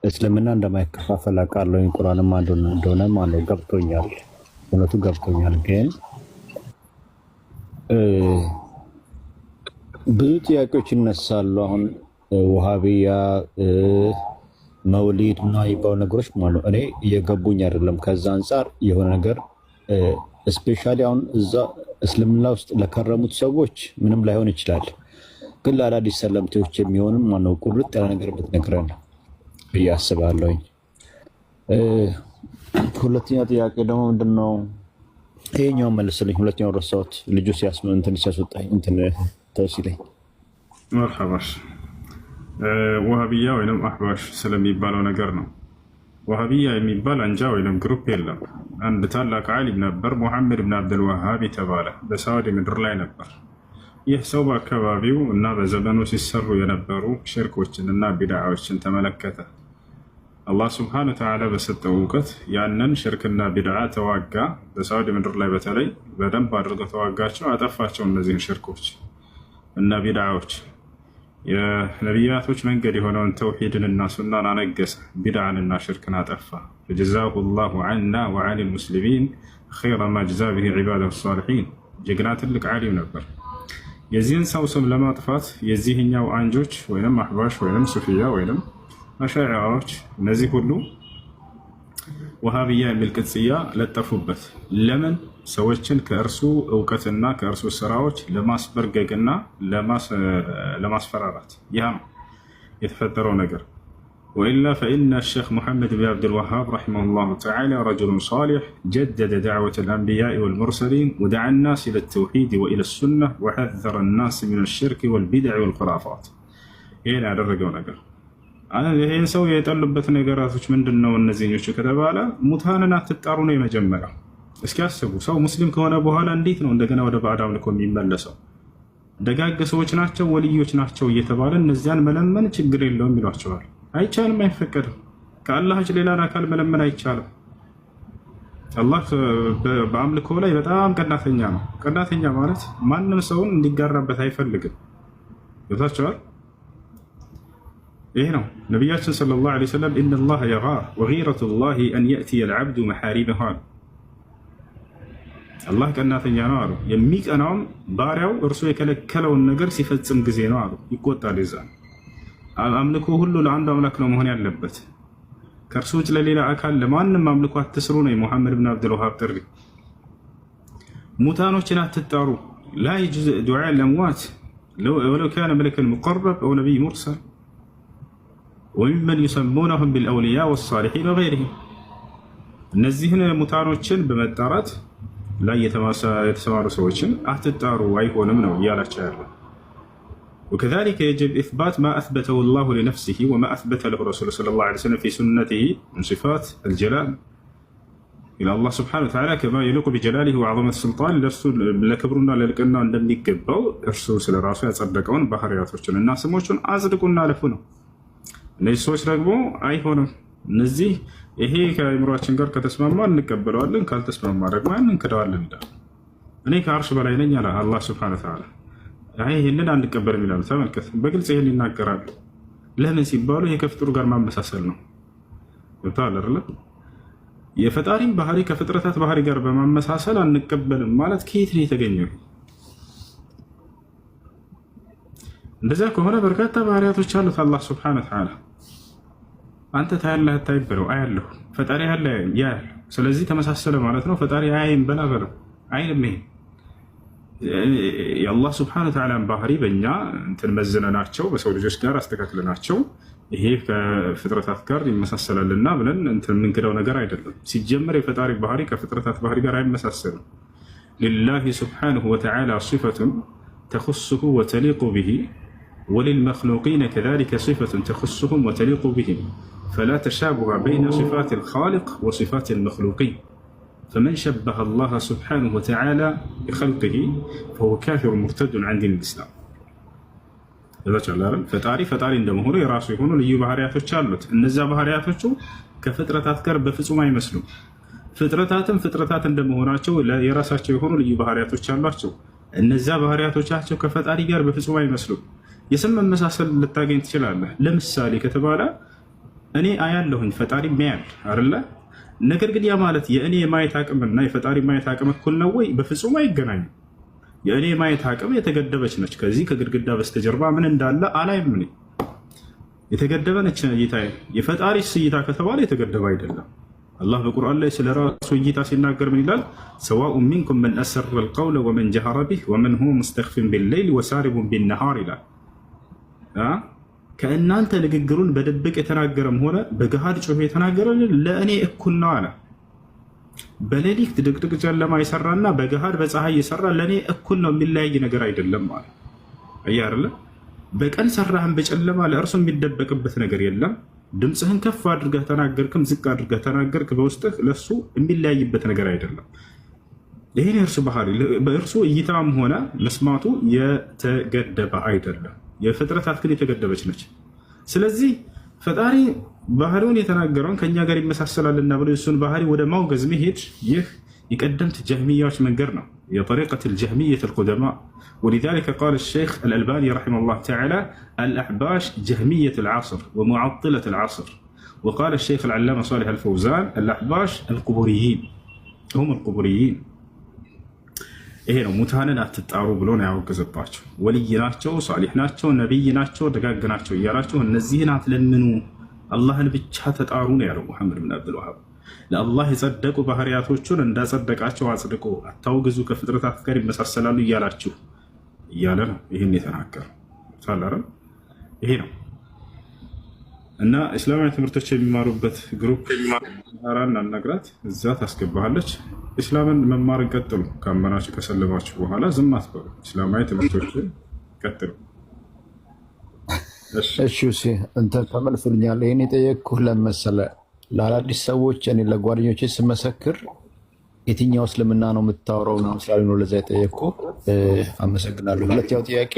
እስልምና እንደማይከፋፈል አውቃለሁ። ቁርአንም አንዱ እንደሆነ ማለት ገብቶኛል፣ እውነቱ ገብቶኛል። ግን ብዙ ጥያቄዎች ይነሳሉ። አሁን ውሃብያ፣ መውሊድ እና የሚባሉ ነገሮች ማለት ነው እኔ እየገቡኝ አይደለም። ከዛ አንጻር የሆነ ነገር especially አሁን እዛ እስልምና ውስጥ ለከረሙት ሰዎች ምንም ላይሆን ይችላል፣ ግን ለአዳዲስ ሰለምቴዎች የሚሆንም ማነው ቁርጥ ያለ ነገር ብትነግረን ብዬ አስባለሁኝ። ሁለተኛ ጥያቄ ደግሞ ምንድን ነው? ይሄኛውን መልስልኝ። ሁለተኛውን ረሳሁት። ልጁ እንትን ሲያስወጣኝ እንትን ተው ሲለኝ። መርሐባሽ። ወሃቢያ ወይንም አህባሽ ስለሚባለው ነገር ነው። ወሃቢያ የሚባል አንጃ ወይንም group የለም። አንድ ታላቅ ዓሊም ነበር፣ ሙሐመድ ብን አብደልዋሃብ የተባለ በሳዑዲ ምድር ላይ ነበር። ይህ ሰው በአካባቢው እና በዘመኑ ሲሰሩ የነበሩ ሽርኮችን እና ቢድዓዎችን ተመለከተ። አላህ ስብሐነ ወተዓላ በሰጠው እውቀት ያንን ሽርክና ቢድዓ ተዋጋ። በሳዑዲ ምድር ላይ በተለይ በደንብ አድርገው ተዋጋቸው፣ አጠፋቸው እነዚህን ሽርኮች እና ቢድዓዎች። የነቢያቶች መንገድ የሆነውን ተውሂድንና ሱናን አነገሰ፣ ቢድዓንና ሽርክን አጠፋ። فجزاه الله عنا وعن المسلمين خير ما جزى به عباده الصالحين። ጀግና ትልቅ ዓሊም ነበር። የዚህን ሰው ስም ለማጥፋት የዚህኛው አንጆች ወይም አሕባሽ ወይም ሱፊያ ወይም አሻዒራዎች እነዚህ ሁሉ ወሃብያ የሚል ቅጽያ ለጠፉበት። ለምን? ሰዎችን ከእርሱ እውቀትና ከእርሱ ስራዎች ለማስበርገግና ለማስፈራራት። ያ ነው የተፈጠረው ነገር። وإلا فإن الشيخ محمد بن عبد الوهاب رحمه الله تعالى رجل صالح، جدد دعوة الأنبياء والمرسلين، ودعا الناس إلى التوحيد وإلى السنة، وحذر الناس من الشرك والبدع والخرافات። ይህን ያደረገው ነገር፣ ይህን ሰው የጠሉበት ነገራቶች ምንድን ነው እነዚህኞቹ ከተባለ ሙታንን አትጣሩ ነው የመጀመሪያው። እስኪ አስቡ፣ ሰው ሙስሊም ከሆነ በኋላ እንዴት ነው እንደገና ወደ ባዕድ አምልኮ የሚመለሰው? ደጋግ ሰዎች ናቸው፣ ወልዮች ናቸው እየተባለ እነዚያን መለመን ችግር የለውም ይሏቸዋል። አይቻልም፣ አይፈቀድም። ከአላህ ውጭ ሌላን አካል መለመን አይቻልም። አላህ በአምልኮ ላይ በጣም ቀናተኛ ነው። ቀናተኛ ማለት ማንም ሰውን እንዲጋራበት አይፈልግም። ገብታችኋል? ይህ ነው ነቢያችን ሰለላሁ ዐለይሂ ወሰለም إن الله يغار وغيرة الله أن يأتي العبد محارمه አሉ። አላህ ቀናተኛ ነው አሉ። የሚቀናውም ባሪያው እርሱ የከለከለውን ነገር ሲፈጽም ጊዜ ነው አሉ። ይቆጣል። ይዛ አምልኮ ሁሉ ለአንዱ አምላክ ነው መሆን ያለበት። ከእርሱ ውጭ ለሌላ አካል ለማንም አምልኮ አትስሩ ነው የሙሐመድ ብን አብዱልውሃብ ጥሪ። ሙታኖችን አትጣሩ። لا يجوز دعاء الأموات ولو كان ملكا مقرب أو نبي مرسل وممن يسمونهم بالأولياء والصالحين وغيرهم። እነዚህን ሙታኖችን በመጣራት ላይ የተሰማሩ ሰዎችን አትጣሩ፣ አይሆንም ነው እያላቸው ያለው። وكذلك يجب إثبات ما أثبته الله لنفسه وما أثبت له الرسول صلى الله عليه وسلم في سنته من صفات الجلال إلى الله سبحانه وتعالى كما يليق بجلاله وعظمة سلطانه። ለእርሱ ለክብሩና ለልቅናው እንደሚገባው እርሱ ስለ ራሱ ያጸደቀውን ባህሪያቶችን እና ስሞቹን አጽድቁና አለፉ ነው። እነዚህ ሰዎች ደግሞ አይሆንም፣ እነዚህ ይሄ ከአእምሯችን ጋር ከተስማማ እንቀበለዋለን፣ ካልተስማማ ደግሞ እንክደዋለን ይላል። እኔ ከአርሽ በላይ ነኝ አለ አላህ ስብሐነ ወተዓላ። አይ ይህንን አንቀበልም ይላሉ። ተመልከት፣ በግልጽ ይህን ይናገራሉ። ለምን ሲባሉ ይሄ ከፍጡር ጋር ማመሳሰል ነው። ገብቶሃል አይደለ? የፈጣሪን ባህሪ ከፍጥረታት ባህሪ ጋር በማመሳሰል አንቀበልም ማለት ከየት ነው የተገኘው? እንደዚያ ከሆነ በርካታ ባህሪያቶች አሉት አላህ ስብሐነ ወተዓላ። አንተ ታያለህ አታይም በለው፣ አያለሁ። ፈጣሪ ያለ ያያል። ስለዚህ ተመሳሰለ ማለት ነው። ፈጣሪ አያይም በላ በለው፣ አይልም። ይሄ የአላህ ስብሐነ ወተዓላን ባህሪ በእኛ እንትን መዝነናቸው በሰው ልጆች ጋር አስተካክለናቸው ይሄ ከፍጥረታት ጋር ይመሳሰላልና ብለን እንትን የምንክደው ነገር አይደለም። ሲጀመር የፈጣሪ ባህሪ ከፍጥረታት ባህሪ ጋር አይመሳሰልም። لله سبحانه وتعالى صفة تخصه وتليق به، وللمخلوقين كذلك صفة تخصهم وتليق بهم، فلا تشابه بين صفات الخالق وصفات المخلوقين، فمن شبه الله سبحانه وتعالى بخلقه فهو كافر مرتد عن دين الإسلام። ፈጣሪ ፈጣሪ እንደመሆኑ የራሱ የሆኑ ልዩ ባህሪያቶች አሉት። እነዚያ ባህሪያቶቹ ከፍጥረታት ጋር በፍጹም አይመስሉም። ፍጥረታትም ፍጥረታት እንደመሆናቸው የራሳቸው የሆኑ ልዩ ባህሪያቶች አሏቸው። እነዚያ ባህሪያቶቻቸው ከፈጣሪ ጋር በፍጹም አይመስሉም። የስም መመሳሰል ልታገኝ ትችላለህ። ለምሳሌ ከተባለ እኔ አያለሁኝ ፈጣሪ ያያል አይደለ? ነገር ግን ያ ማለት የእኔ የማየት አቅምና የፈጣሪ ማየት አቅም እኩል ነው ወይ? በፍጹም አይገናኝም። የእኔ የማየት አቅም የተገደበች ነች። ከዚህ ከግድግዳ በስተጀርባ ምን እንዳለ አላይም። እኔ የተገደበ ነች እይታዬ። የፈጣሪስ እይታ ከተባለ የተገደበ አይደለም። አላህ በቁርአን ላይ ስለ ራሱ እይታ ሲናገር ምን ይላል? سواء منكم من أسر القول ومن جهر به ومن هو مستخف بالليل وسارب بالنهار ይላል። ከእናንተ ንግግሩን በድብቅ የተናገረም ሆነ በገሃድ ጮሆ የተናገረ ለእኔ እኩል ነው አለ። በሌሊት ድቅድቅ ጨለማ የሰራና በገሃድ በፀሐይ የሰራ ለእኔ እኩል ነው፣ የሚለያይ ነገር አይደለም አለ። አየህ አይደለ? በቀን ሰራህን በጨለማ ለእርሱ የሚደበቅበት ነገር የለም። ድምፅህን ከፍ አድርገህ ተናገርክም ዝቅ አድርገህ ተናገርክ በውስጥህ ለእሱ የሚለያይበት ነገር አይደለም። ይህን የእርሱ ባህሪ በእርሱ እይታም ሆነ መስማቱ የተገደበ አይደለም። የፍጥረታት ግን የተገደበች ነች። ስለዚህ ፈጣሪ ባህሪውን የተናገረውን ከእኛ ጋር ይመሳሰላልና ብሎ የእሱን ባህሪ ወደ ማውገዝ መሄድ ይህ የቀደምት ጀህሚያዎች መንገድ ነው። የ طريقة الجهمية القدماء። ولذلك قال الشيخ الألباني رحمه الله تعالى الأحباش جهمية العصر ومعطلة العصر። وقال الشيخ العلامة صالح الفوزان الأحباش القبوريين هم القبوريين። ይሄ ነው ሙታንን አትጣሩ ብሎ ነው ያወገዘባቸው። ወልይ ናቸው፣ ሷሊሕ ናቸው፣ ነቢይ ናቸው፣ ደጋግ ናቸው እያላችሁ እነዚህን አትለምኑ፣ አላህን ብቻ ተጣሩ ነው ያለው ሙሐመድ ብን አብዱል ወሃብ። ለአላህ የጸደቁ ባህሪያቶቹን እንዳጸደቃቸው አጽድቆ አታውግዙ፣ ከፍጥረታት ጋር ይመሳሰላሉ እያላችሁ እያለ ነው ይህን የተናገረው። ይሄ ነው እና እስላማዊ ትምህርቶች የሚማሩበት group ራን አናግራት፣ እዛ ታስገባሃለች። እስላምን መማርን ቀጥሉ። ካመናችሁ ከሰለማችሁ በኋላ ዝም አትበሉ። እስላማዊ ትምህርቶችን ቀጥሉ። እሺ እንትን ተመልሶልኛል። ይህን የጠየቅኩህ ለመሰለ ለአዳዲስ ሰዎች እኔ ለጓደኞቼ ስመሰክር የትኛው እስልምና ነው የምታወራው ምናምን ስላሉ ነው ለዛ የጠየቅኩህ። አመሰግናለሁ። ሁለተኛው ጥያቄ